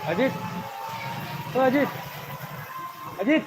अजित, ओ अजित, अजित।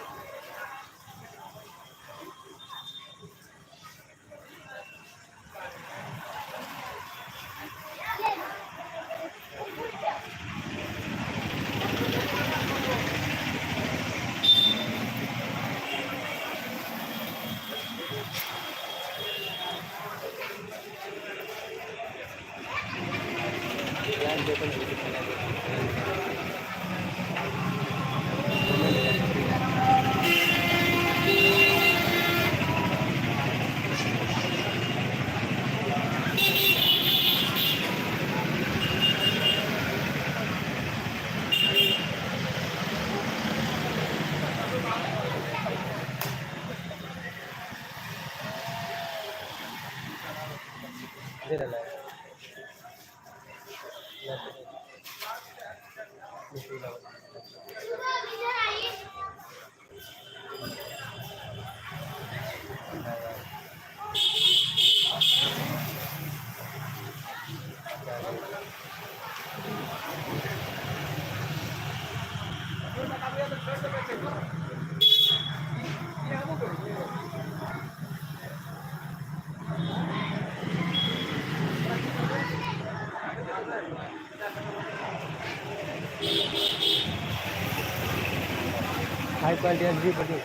हाई quality H D पड़ी,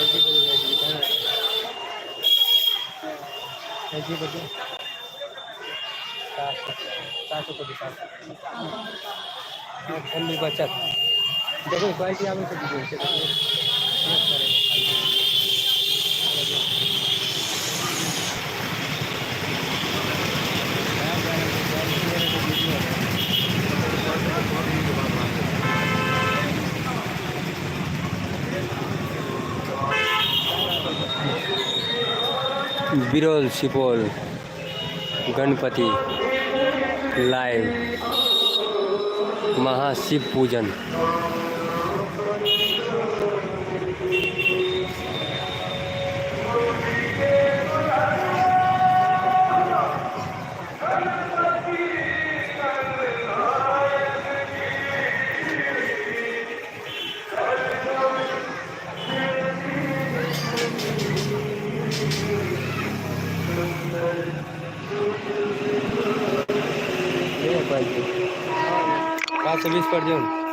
H D पड़ी, H D पड़ी। 700, 700 पड़ी, 700। છેલ્લી બચત देखो, ક્વોલિટી આવે છે બીજું છે। Birol Sipol Ganpati live Mahashiv Pujan. 720 પર જેવું।